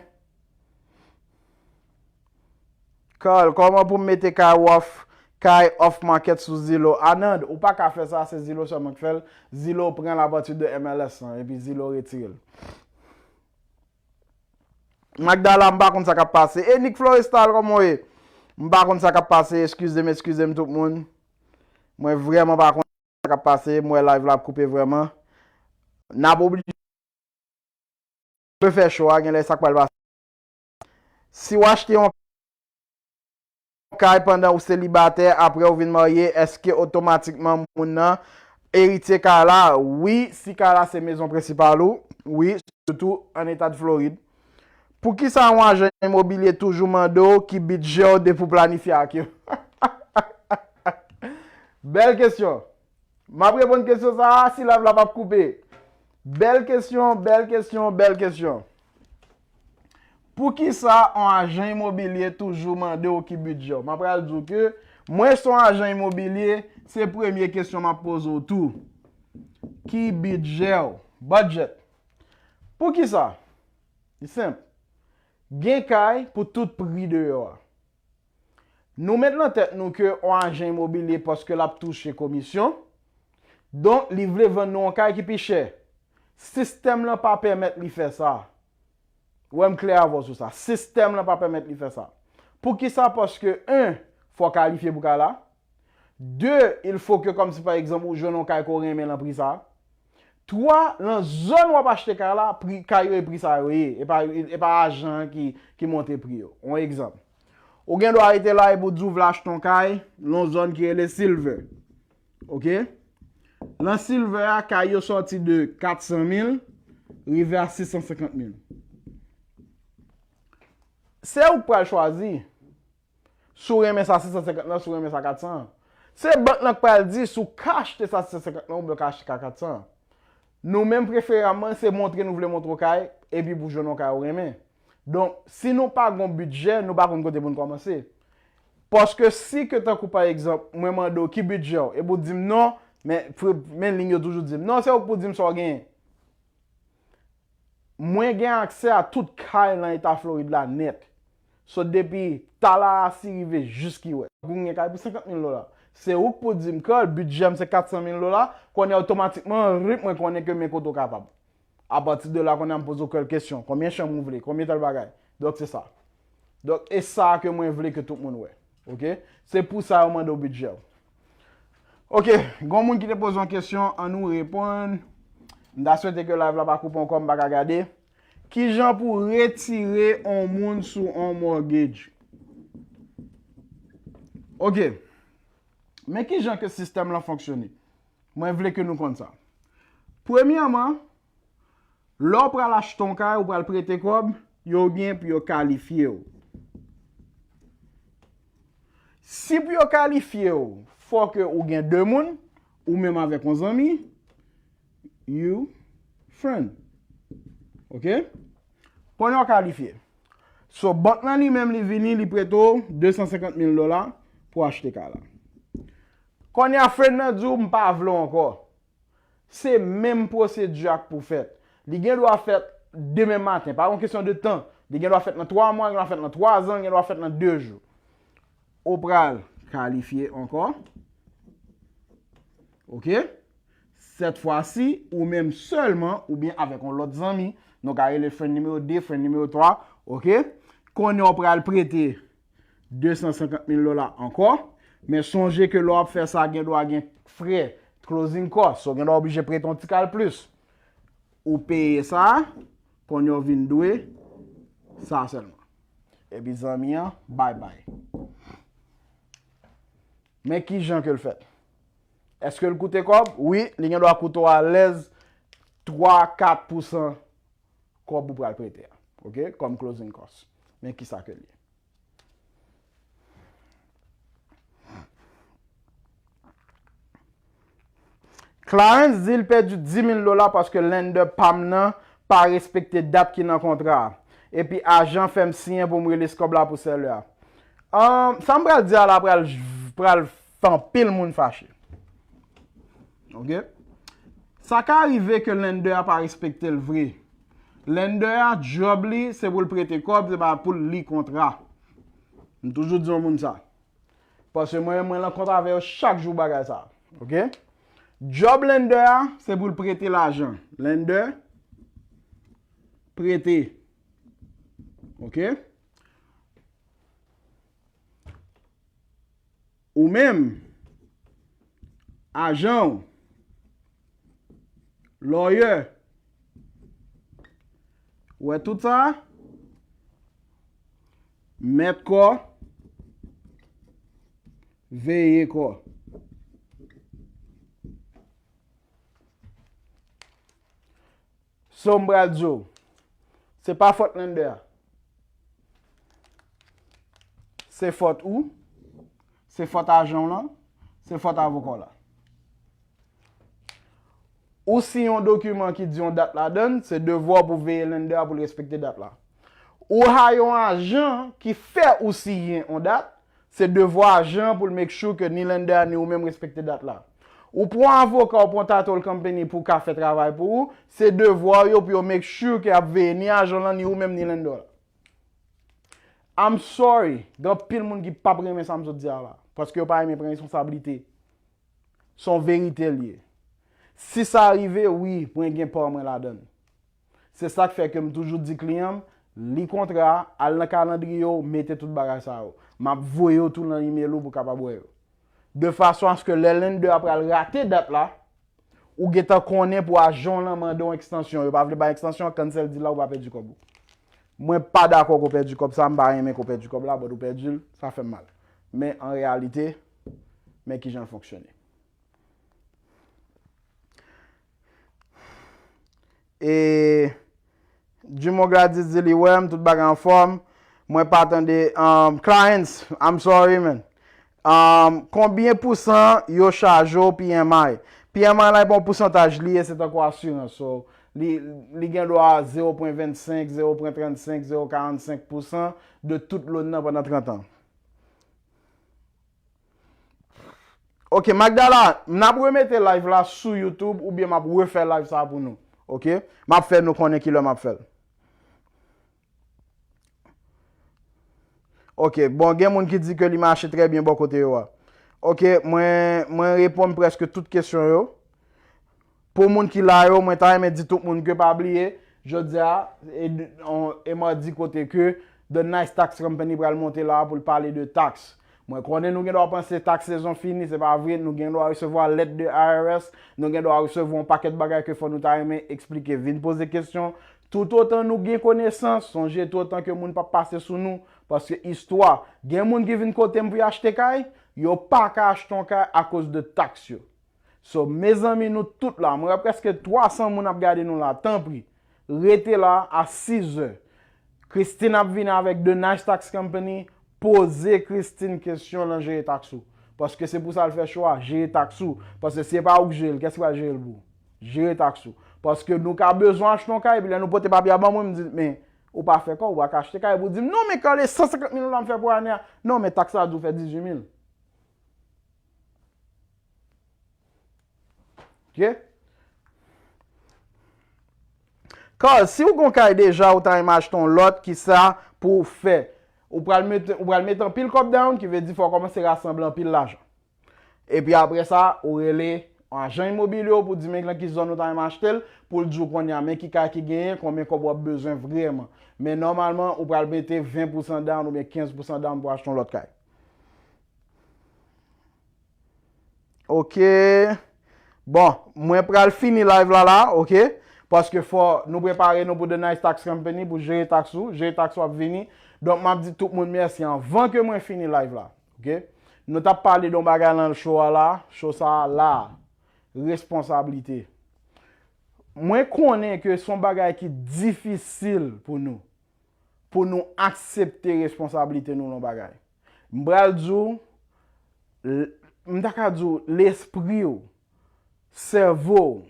Carl, kòman pou m mete kay off, kay off market sou Zillow? Anand, ou pa ka fè sa, se Zillow sèlman k fè l. Zillow pran l apati de M L S lan, epi Zillow retire l. Magdala, m pa konn sa k ap pase. E Nick Florestal, kòman w ye? M pa konn sa k ap pase, eskize m, eskize m tout moun. Mwen vrèman pa konn sa k ap pase, m wè live la ap koupe vrèman. N ap oblije fè cho a, genlè sa k pral pase. Si w achte yon kay pandan ou selibatè, apre ou vin marye, èske otomatikman moun nan eritye kay la? Wi, si kay la se mezon prensipal ou, wi, sitou an eta de Florid. Poukisa yon ajan imobilye toujou mande w ki bidjè w depi w planifye ak yo? Bèl kesyon. M ap reponn kesyon sa a si live la p ap koupe. Bèl kesyon, bèl kesyon, bèl kesyon. Poukisa yon ajan imobilye toujou mande w ki bidjè w? M ap pral di w ke mwen se yon ajan imobilye, se premye kesyon m ap poze w tou. Ki bidjè w? Budget. Poukisa? Li senp. Gen kay pou tout pri deyò a. Nou met nan tèt nou ke yon ajan imobilye, paske l ap touche komisyon, donk li vle vann nou yon kay ki pi chè. Sistèm lan pa pèmèt li fè sa. Ou wè m klè avè w sou sa. Sistèm lan pa pèmèt li fè sa. Poukisa? Paske, en, fò w kalifye pou kay la. De, il faut que, kòmsi pa egzanp, ou jwenn yon kay ke w renmen lan pri sa. Twa, lan zòn w ap achte kay la, pri kay yo e pri sa yo ye. E pa, e pa ajan an ki, ki monte pri yo. Yon egzanp. Ou gen dwa rete la epi w di w vle achte yon kay lan yon zòn ki rele Silver. Oke? Lan Silver a, kay yo sòti de kat san mil rive a sis san senkant mil. Se ou k pral chwazi. Si w renmen sa sis san senkant lan, si w renmen sa kat san an. Se bank lan k pral di si w ka achte sa sis san senkant lan oubyen w ka achte ka kat san an. Nou menm preferabman, se montre nou vle montre w kay, epi pou jwenn yon kay ou renmen. Donk, si nou pa gen yon bidjè, nou pa konn kote pou n kòmanse. Paske si ke tankou pa egzanp, mwen mande w ki bidjè w, epi w di m non, men, men liy yo toujou di m, non, se ou k pou di m sa w genyen. Mwen gen aksè a tout kay lan eta Florid la nèt. So depi Tallahassee rive jis Key West. Ou gen kay pou senkant mil dola. Se ou k pou di m, Carl, bidjè m se kat san mil dola, kounye a otomatikman, rip, mwen konnen ke men kote w kapab. Apati de la, kounye a m poze w kèk kesyon, konbyen chanm ou vle, konbyen tèl bagay. Donk, se sa. Donk, e sa ke mwen vle ke tout moun wè. Oke? Se pou sa yo mande w bidjè w. Oke, gon moun ki te poze yon kesyon, an nou reponn. M ta swete ke live la pa koupe ankò, m pa ka gade. Kijan pou retire on moun sou on mortgage? Oke. Men kijan ke sistèm lan fonksyone? Mwen vle ke nou konn sa. Premyèman, lè w pral achte yon kay, ou pral prete kòb, yo gen pou yo kalifye w. Si pou yo kalifye w, fò ke ou gen de moun, ou menm avèk yon zanmi, you, friend. Oke? Kounye a w kalifye. So, bank lan li menm li vini, li prete w de san senkant mil dola pou achte kay la. Kounye a friend nan di w, "M pa vle w ankò." Se menm pwosedi a k pou fèt. Li gen dwa fèt demen maten. Pa yon kesyon de tan. Li gen dwa fèt nan twa mwa, li gen dwa fèt nan twa zan, li gen dwa fèt nan de jou. Ou pral kalifye ankò. Oke? Sèt fwa si, ou menm sèlman, oubyen avèk yon lòt zanmi, nou ka rele friend nimewo de, friend nimewo twa, oke? Kounye a w pral prete de san senkant mil dola ankò, men sonje ke lè w ap fè sa, gen dwa gen frè, closing cost, so gen dwa oblije prete yon ti kal plis. Ou peye sa, kounye a w vin dwe sa sèlman. Epi zanmi an, bye bye. Men kijan ke l fèt? Èske l koute kòb? Wi, li gen dwa koute w alèz twa, kat pousan kòb ou pral prete a. Oke? Kòm closing cost. Men kisa ke l ye. Clarence di l pèdi dis mil dola paske lender pa m nan pa respekte dat ki nan kontra a. Epi ajan fè m siyen pou m release kòb la pou seller a. Ahn, sa m pral di a la pral, pral fè anpil moun fache. Oke? Sa ka rive ke lender a pa respekte l vre. Lender a, djòb li, se pou l prete kòb, se pa pou l li kontra. M toujou di yon moun sa. Paske mwen, mwen nan kont avè yo chak jou bagay sa. Oke? Djòb lender a, se pou l prete lajan. Lender, prete. Oke? Ou menm, ajan w, lawyer, ou wè tout sa, mèt kò, veye kò. So m pral di w, se pa fòt lender a. Se fòt ou, se fòt ajan w lan, se fòt avoka w la. Ou siyen yon dokiman ki di yon dat ladan l, se devwa w pou veye lender a pou l respekte dat la. Ou hire yon ajan ki fè ou siyen yon dat, se devwa ajan an pou l make sure ke ni lender a ni ou menm respekte dat la. Ou pran avoka, ou pran title company pou ka fè travay pou ou, se devwa yo pou yo make sure ke y ap veye ni ajan w lan, ni ou menm, ni lender w la. I'm sorry, gen anpil moun ki p ap renmen sa m sot di a la, paske yo pa renmen pran responsablite. Se yon verite l ye. Si sa rive, wi, mwen gen pa mwen ladan l. Se sa k fè ke m toujou di kliyan m, li kontra a, al nan kalandriye w, mete tout bagay sa yo. M ap voye yo tou nan email ou pou w kapab wè yo. De fason aske lè lender a pral rate dat la, ou gentan konnen pou ajan w lan mande yon ekstansyon. Yo pa vle bay ekstansyon, cancel deal la, ou pa pèdi kòb ou. Mwen pa dakò ke w pèdi kòb sa, m pa renmen ke w pèdi kòb la, but ou pèdi l, sa fè m mal. Men an reyalite, men kijan l fonksyone. E Dumont Gladys di li wè m, tout bagay anfòm. Mwen pa tande, um, Clarence, I'm sorry, man. Um, konbyen pousan yo chaje w P M I? P M I la, e pa yon pousantaj li ye, se tankou asirans. So, li, li gen dwa zewo pwen vennsenk, zewo pwen trannsenk, zewo karannsenk pousan de tout loan nan pandan trant an. Ok, Magdala, n ap remete live la sou YouTube oubyen m ap refè live sa pou nou. Ok? M ap fè nou konnen kilè m ap fè l. Ok, bon, gen moun ki di ke li mache trè byen bò kote yo a. Ok, mwen, mwen reponn prèske tout kesyon yo. Pou moun ki la yo, mwen ta renmen di tout moun ke pa bliye, jodi a, e, on, e madi kote ke The Nice Tax Company pral monte la pou l pale de taks. Mwen konnen nou gen dwa panse taks sezon fini, se pa vre, nou gen dwa resevwa lèt de I R S, nou gen dwa resevwa yon pakèt bagay ke fò nou ta renmen eksplike, vin poze kesyon. Toutotan nou gen konesans, sonje toutotan ke moun p ap pase sou nou, paske istwa, gen moun ki vin kote m pou y achte kay, yo pa ka achte yon kay akoz de taks yo. So, mezanmi, nou tout la, mwen wè prèske twa san moun ap gade nou la, tanpri, rete la a sis zè. Christine ap vini avèk The Nice Tax Company, poze Christine kesyon nan jere taks ou. Paske se pou sa l fè cho a, jere taks ou. Paske si se pa ou k jere l, kiyès ki pral jere l pou ou? Jere taks ou. Paske nou ka bezwen achte yon kay, epi lè nou pote papye a ban mwen, m di, men, ou pa fè kòb, ou pa ka achte kay, epi ou di m, non, men kale san senkant mil dola m fè pou ane a. Non, men taks la di w fè dizuit mil. Ok? Cause, si w gon kay deja, ou ta renmen achte yon lòt, kisa pou w fè? Ou pral mete, ou pral mete anpil kòb down, ki vle di fò w kòmanse rasanble anpil lajan. Epi apre sa, ou rele yon ajan imobilye w pou di men nan ki zòn ou ta renmen achte l, pou l di w kounye a men ki kay ki genyen, konbyen kòb w ap bezwen vrèman. Men nòmalman, ou pral mete ven pousan down oubyen kenz pousan down pou achte yon lòt kay. Ok. Bon, mwen pral fini live la la, ok? Paske fò nou prepare nou pou The Nice Tax Company, pou jere taks ou, jere taks ou ap vini. Donk, m ap di tout moun mèsi anvan ke mwen fini live la, ok? Nou t ap pale de yon bagay nan show a la, show sa a la, responsablite. Mwen konnen ke se yon bagay ki difisil pou nou, pou nou aksepte responsablite nou nan bagay. M pral di w, l-, m ta ka di w, lespri w, sèvo w,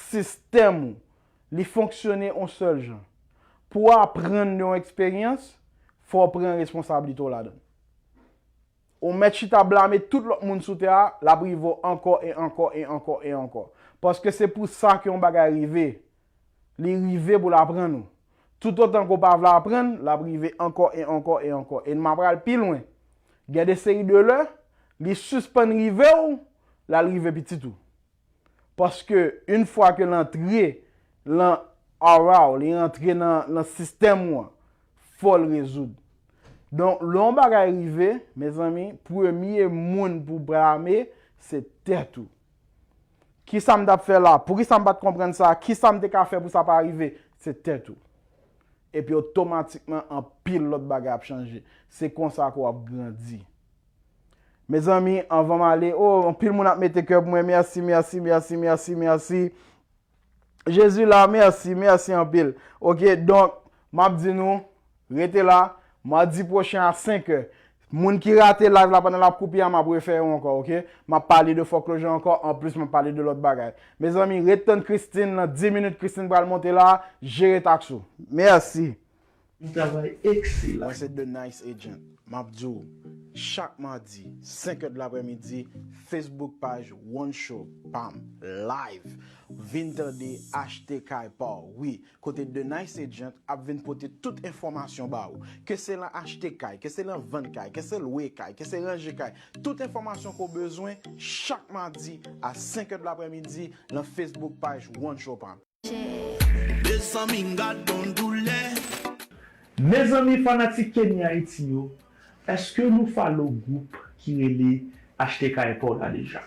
sistèm ou, li fonksyone yon sèl jan. Pou w aprann de yon eksperyans, fò w pran responsablite w ladan l. Ou mèt chita blame tout lòt moun sou tè a, l ap rive w ankò e ankò e ankò e ankò. Paske se pou sa ke yon bagay rive. Li rive pou l aprann ou. Toutotan ke w pa vle aprann, l ap rive ankò e ankò e ankò. E m a pral pi lwen. Gen de seri de lè, li sispann rive w, l al rive pitit ou. Paske, yon fwa ke l antre lan aura w, li rantre nan, nan sistèm ou an, fò l rezoud. Donk, lè yon bagay rive, mezanmi, premye moun pou blame, se tèt ou. Kisa m t ap fè la? Poukisa m pa t konprann sa? Kisa m te ka fè pou sa pa rive? Se tèt ou. Epi otomatikman, anpil lòt bagay ap chanje. Se konsa ke w ap grandi. Mezanmi, anvan m ale, oh, anpil moun ap mete kè pou mwen. Mèsi, mèsi, mèsi, mèsi, mèsi. Jezi la, mèsi, mèsi anpil. Ok, donk, m ap di nou, rete la, madi pwochen a senk è. Moun ki rate live la pandan l ap koupe a, m ap refè yo ankò, ok? M ap pale de foreclosure ankò, anplis m ap pale de lòt bagay. Mezanmi, ret tann Christine, nan dis minit Christine pral monte la, jere taks ou. Mèsi. Yon travay ekselan. Mwen se The Nice Agent. M ap di w, chak madi, senk è de laprèmidi, Facebook paj One Show pa m live. Vin tande Achte Kay Pa W, wi, kote The Nice Agent ap vin pote tout enfòmasyon ba ou. Ke se lan achte kay, ke se lan vann kay, ke se lwe kay, ke se ranje kay, tout enfòmasyon ke w bezwen chak madi a senk è de laprèmidi lan Facebook paj One Show pa m. Mezanmi, m gad yon doulè. Mezanmi fanatik Kenny Haiti yo, èske nou follow gwoup ki rele Achte Kay Pa W la deja?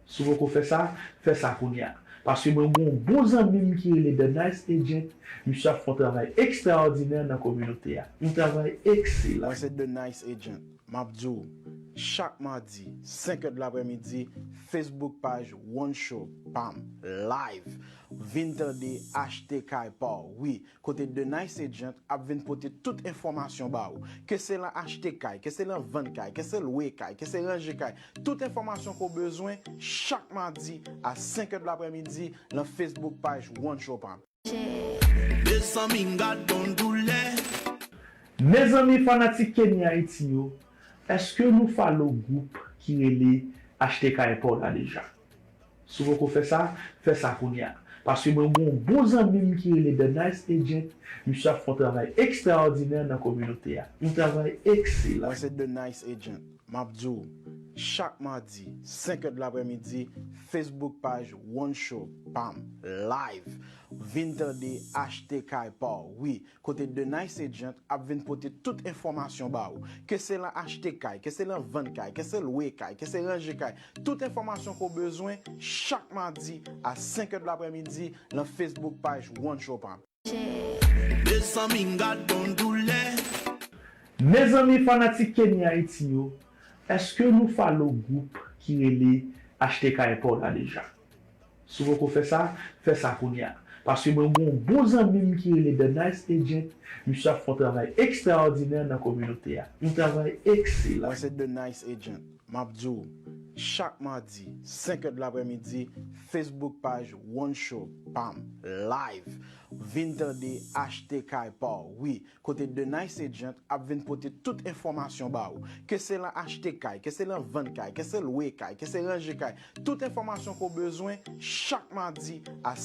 Si w poko fè sa, fè sa kounye a. Paske mwen gen yon bon zanmi m ki rele The Nice Agent, misye ap fè yon travay ekstraòdinè nan kominote a. Yon travay ekselan. Mwen se The Nice Agent. M ap di w, chak madi, senk è de laprèmidi, Facebook paj One Show pa m live. Vin tande Achte Kay Pa W, wi, kote The Nice Agent ap vin pote tout enfòmasyon ba ou. Ke se lan achte kay, ke se lan vann kay, ke se lwe kay, ke se ranje kay, tout enfòmasyon ke w bezwen chak madi a senk è de laprèmidi lan Facebook paj One Show pa m. Mezanmi, m gad yon doulè. Mezanmi fanatik Kenny Haiti yo, èske nou follow gwoup ki rele Achte Kay Pa W la deja? Si w poko fè sa, fè sa kounye a. Paske mwen gen yon bon zanmi m ki rele The Nice Agent, misye ap fè yon travay ekstraòdinè nan kominote a. Yon travay ekselan. Mwen se The Nice Agent. M ap di w, Chak madi, senk è de laprèmidi, Facebook paj One Show, pam, live. Vin tande Achte Kay Pa W, wi, kote The Nice Agent ap vin pote tout enfòmasyon ba ou. Ke se lan achte kay, ke se lan vann kay, ke se lwe kay, ke se ranje kay, tout enfòmasyon ke w bezwen chak madi a senk è de laprèmidi lan Facebook paj One Show, pam. Mezanmi, m gad bon doulè. Mezanmi fanatik Kenny Haiti yo, èske nou follow gwoup ki rele Achte Kay Pa W la deja? Si w poko fè sa, fè sa kounye a. Paske mwen gen yon bon zanmi m ki rele The Nice Agent, misye ap fè yon travay ekstraòdinè nan kominote a. Yon travay ekselan. Mwen se The Nice Agent. M ap di w, chak madi, senk è de laprèmidi, Facebook paj One Show, pam, live. Vin tande Achte Kay Pa W, wi, kote The Nice Agent ap vin pote tout enfòmasyon ba ou. Ke se lan achte kay, ke se lan vann kay, ke se lwe kay, ke se ranje kay, tout enfòmasyon ke w bezwen chak madi a